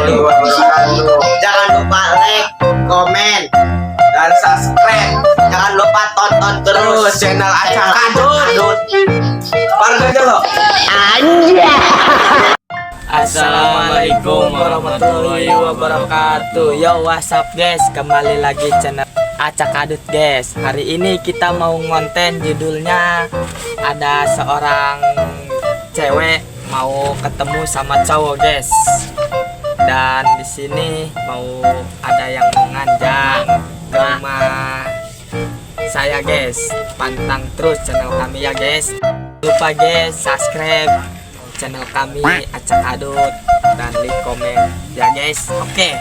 Warahmatullahi wabarakatuh. Jangan lupa like, komen, Dan subscribe jangan lupa tonton terus terus channel Acak Kadut. Warga dulu. Assalamualaikum warahmatullahi wabarakatuh. Yo, what's up guys? Kembali lagi channel Acak Kadut guys. Hari ini kita mau ngonten, judulnya ada seorang cewek mau ketemu sama cowok guys. Dan di sini mau ada yang mau nganjang ke rumah saya guys. Pantang terus channel kami ya guys. Lupa guys, subscribe channel kami Acak Kadut dan like, komen ya guys. Oke.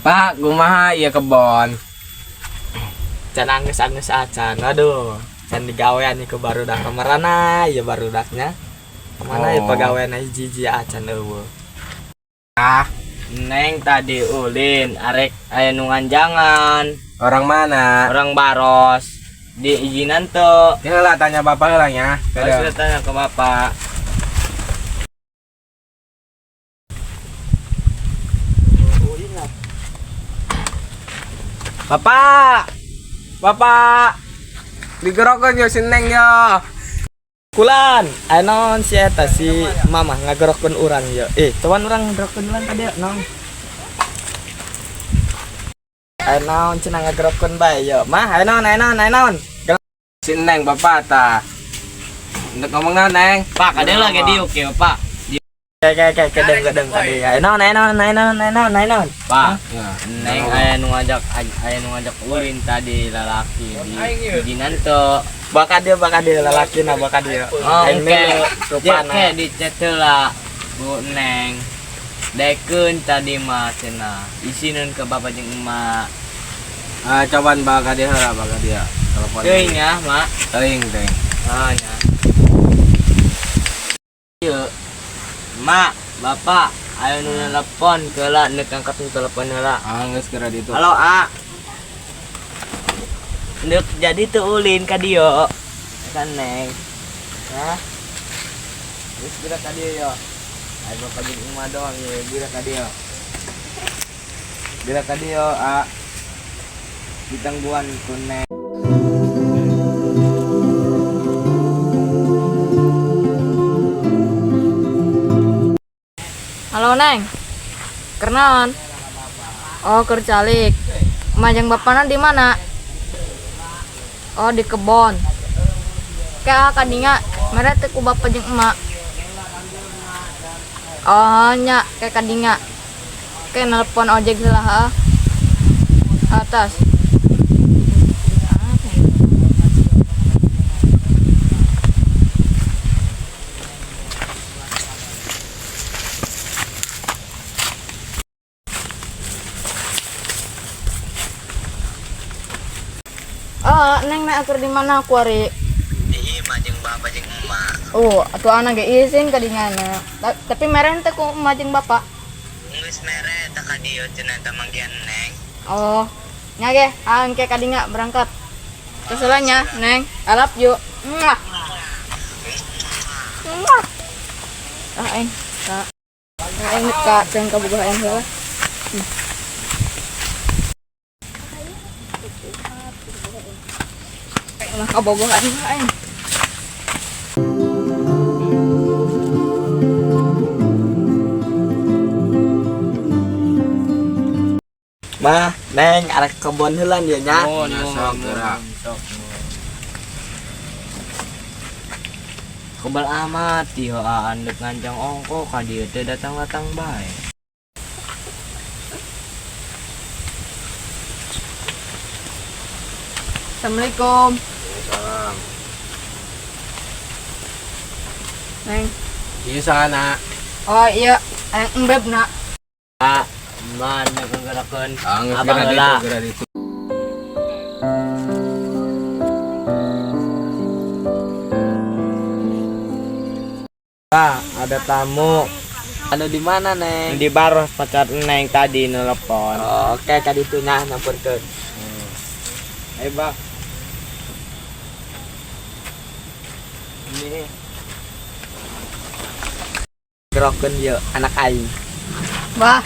Pak, kumaha ieu kebon? Can anggeus-anggeus acan. Aduh, can digawean ieu barudak, kamarana ya barudaknya? Kemana ya? Oh. Pagawean hiji-hiji acan euweuh. Ah, Neng tadi ulin arek aya nu nganjangan. Orang mana? Orang Baros, diizinan tuh. Ya lah, tanya bapak lah ya. Oh, sudah tanya ke bapak. Bapak. Bapak. Digerokeun yo si Neng yo. Kulan, anon si eta si mama ngagerokeun urang yo. Eh, coba urang ngagerokeun ulang tadi naon? Ayo naon cenah ngagerokeun bae yo. Mah, ayo naon, ayo naon, ayo naon. Si Neng bapak ta. Untuk ngomong naon, Neng? Pak, ada lagi diuk ya pak. Kayak kayak kedeng kedeng tadi. Ayo naon, ayo naon, ayo naon, ayo naon, ayo naon. Pak, Ya. Neng aya nu ngajak ulin tadi lalaki, diizinan tuh. Bakal dia lalaki na bakal dia. Oh, Aing oke. milu Ya rupana. ke di chat heula Bu Neng. Dekeun tadi mah cenah isineun ke bapak jeung emak. Ah, cobaan bakal dia lah, bakal dia. Telepon. Teuing ya, Mak. Teuing, teuing. Oh, nya. Yuk. Mak, Bapak, ayo nu nelpon keula, neuk angkat nu telepon heula. Ah, geus geura ditu. Halo, A. Neuk jadi tuh ulin ka dieu. Kan Neng. Hah? Geus geura ka dieu yo. Ayo bapak jeung emak doang ye, geura ka dieu. Geura ka dieu, ah. Ditangguan ku Neng. Halo Neng, kenaon? Oh, keur calik. Majang bapana di mana? Oh, di kebon. Kayak kadinya mere teh ku bapak jeung emak. Oh nya, kayak kadinya. Kayak nelpon ojek heula ha. Atas. Apa ya? Oh, Neng nek akur di mana kuari? Di imah jeung bapak jeung emak. Oh, atuh anak ge izin kadinya na. Tapi meren teh ku emak jeung bapak. Geus mere tah ka dieu cenah tah manggihan Neng. Oh, nya ge, ah engke kadinya berangkat. Keselanya, Neng. I love you. Mwah. Mwah. Ah, aing. Ka. Aing ka ceng kabogoh aing heula. Ulah kabogoh aing aing. Mah, Neng arek kebon heula ieu nya. Oh, Ya, sok, geura. Sok. Kebal amat ieu aan deuk nganjang ongko ka dieu teh datang-datang bae. Assalamualaikum. Salam. Neng. Ieu sana. Oh iya, aing embeb nak. Pak, mana ngegerakeun Ah, geus abang geura ditu, heula. Geura ditu. Pak, ada tamu. Anu di mana, Neng? Di Baros pacar Neng tadi nelpon. Oh, oke, kaditu nya nyamperkeun. Ayo, Bang. Ini Gerokeun ieu anak aing. Bah,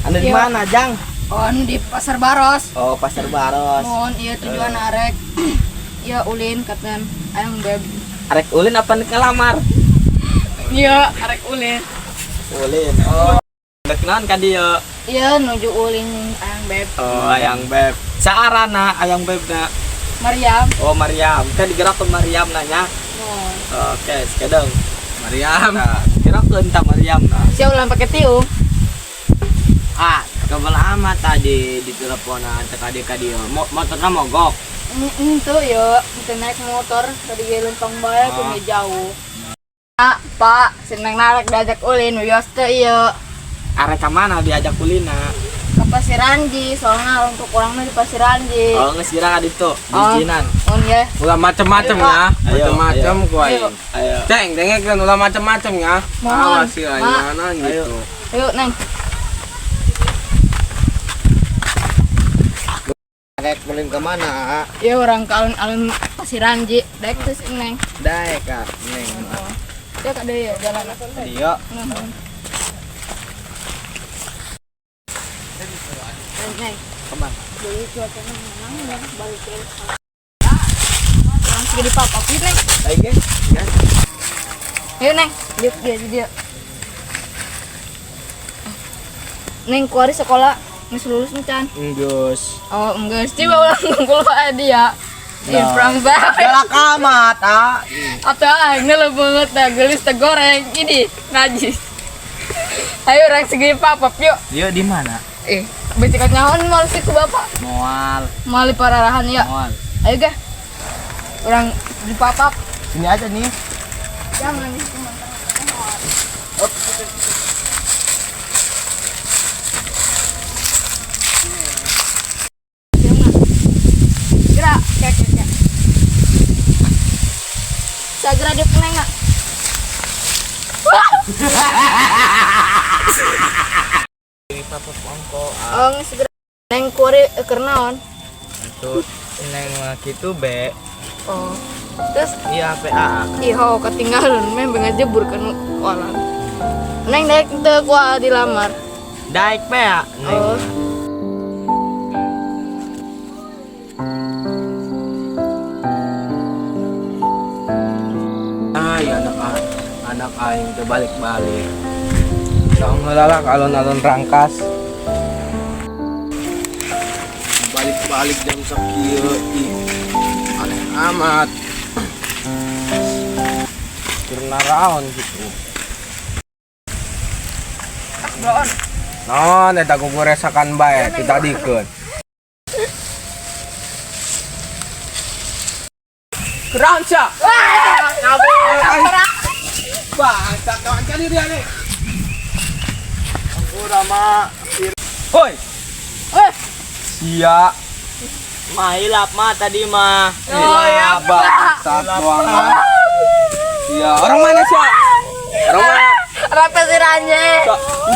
anu di Iya. mana, Jang? Oh, anu di Pasar Baros. Oh, Pasar Baros. Mohon iya tujuan arek. Iya ulin katen ayang beb. Arek ulin apa nek ngelamar? Iya, arek ulin. Ulin. Oh. Dek naon ka dieu? Iya nuju ulin ayang beb. Oh, ayang beb. Saarana ayang beb na? Mariam. Oh, Mariam. Kan digerakkeun Mariam nanya. Mohon. Oke, sekedeng. Mariam. Nah, gerakkeun ta Mariam na. Sia ulah pakai tiung. Ah, kebel amat tadi di teleponan teh kadi kadi. Motornya mogok. Itu ya, itu naik motor tadi ge lempang bae Ah. kudu jauh. Ah, Pak, seneng narek diajak ulin, wios teu ieu. Arek ka mana diajak ulina? Ke Pasir Anji, soalnya untuk orangnya di Pasir Anji. Oh, geus geura ka ditu, Oh. diizinan. Oh ya. Ulah macem-macem ya. Ayo, Macem-macem ku Ayo. aing. Ayo. Ceng, dengekeun ulah macem-macem ya. Mohon. Awas sih aing Ma. mana gitu. Ayo, Neng. Rek mulin kemana? Ya orang ke alun-alun Pasir Anji, daek terus Neng. Daek kak, Neng. Ya kak deui ya jalan. Iya. Nuhun. Neng. Kemana? Deui cuacana menang ya, balik ke. Orang segede papa, Neng. Ayo, ge. Ayo Neng, dia dia dia. Neng kuari sekolah geus lulus encan. Enggeus. Oh, enggak sih ulang ngumpul wae dia. Ih, perang bae. Galak amat, ah. Atau aing banget dah gelis teh goreng ini najis. Ayo orang segini papap yuk. Dia di mana? Eh, becikat nyaon mal sih ku bapak. Moal, Mal di pararahan ya. moal. Ayo gah. Orang di papap. Sini aja nih. Jangan nih cuma tengah-tengah. Jangan. Gerak, kayak kayak kayak. Segera dia nggak? Oh, segera. Neng kuari kernaon. Itu Neng mah kitu be. Oh. Terus Iya PA. iho ketinggalan meh ngajebur kan kolam. Neng daek teu kuat dilamar. Daek PA. Neng. Oh. Ah, ya anak anak aing teh balik-balik. Tong heula lah ke alun-alun Rangkas. Balik-balik jam sakieu ih. Aneh amat. Keur naraon gitu. Naon eta guguresakan bae ditadikeun. Keraun sia. Bangsat kawan kali dia nih. Udah mah. Hoi. Eh. Sia. Mah hilap mah tadi mah. Oh ya. Bangsat doang. Sia, orang mana sia? Orang mana? Rapi si Ranje.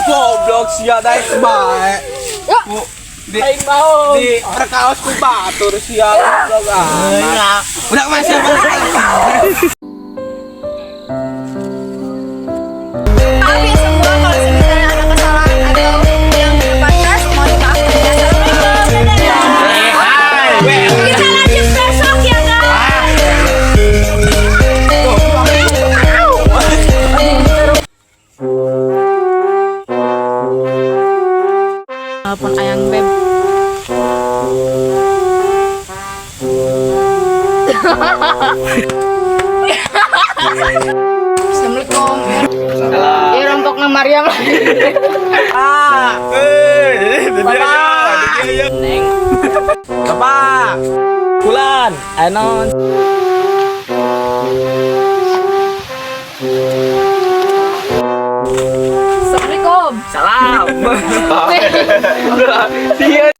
Goblok sia daek bae. Ku di di perkaos ku batur sia goblok amat. Udah masih. Maaf ya semua kalau misalnya ada kesalahan atau yang tidak pantas, mohon dimaafkan ya. Assalamualaikum. Dadah. Kita lanjut besok ya guys. Telepon ayang beb. Assalamualaikum. Ya rompokna Mariam. Ah, Bapak. Neng. Bapak. Bulan. Ayo non. Assalamualaikum. Salam. Sia.